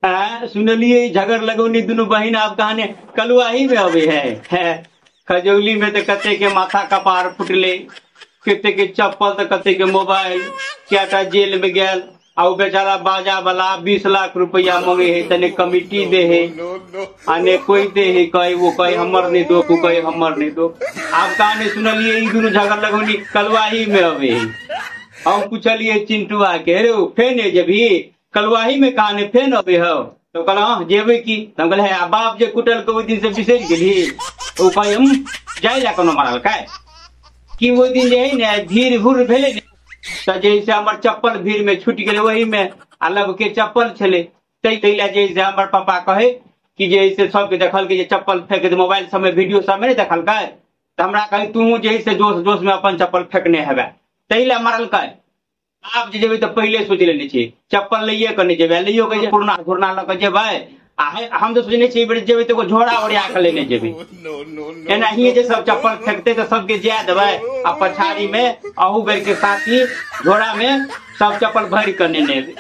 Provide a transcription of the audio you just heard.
सुनलिए झगड़ लगौनी दुनू बहिन आब कहानी कलुआही में अबे है। खजौली में तो कते के माथा कपार फुटले, कते के चप्पल तो कते के मोबाइल, क्या जेल में गेल। आ उ बेचारा बाजा वाला 20 लाख रुपया मांगे है, तने कमिटी दे है आने कोई दे है, कहे वो कहे हमर नहीं दो, कहे हमर नहीं दो। आब कहानी सुनलिए ई दुनू झगड़ लगौनी कलुआही में अबे है। हम पूछलिए चिंटुआ के, रे फेन जेबी कलुआही में कहानी फेन अबे हो? तो कहल हाँ जेबे की। तो हम कहले आ बाप जे कुटल के ओहि दिन से बिसरि गेली? ओ कहे हम जाय ला कोनो मारल काय कि ओहि दिन जे है ने भीड़ भूड़ भेलै ने, तऽ जे हमर चप्पल भीड़ में छूटि गेलै ओहि में, आ लब के चप्पल छलै तै ला जे से हमर पापा कहे कि जे से सबके देखलकै जे चप्पल फेंक दे, मोबाइल सबमे वीडियो सबमे नहि देखलकै, तऽ हमरा कहे तू जे से जोश जोश में अपन चप्पल फेंकने हेबे तै ला मारलकै। आब जे जेबै तऽ पहिले सोचि लेने छी चप्पल लैये के नहि जेबै, लैयो के पुरना घुरना लऽ के जेबै। आ हम तऽ सोचने छी बेर जेबै तऽ एगो झोरा ओरिया के लेने जेबै, एनाहिए जे सब चप्पल फेंकतै तऽ सबके जाय देबै, आ पछाड़ी में अहू बेर के साथी झोरा में सब चप्पल भरि के नेने एबै।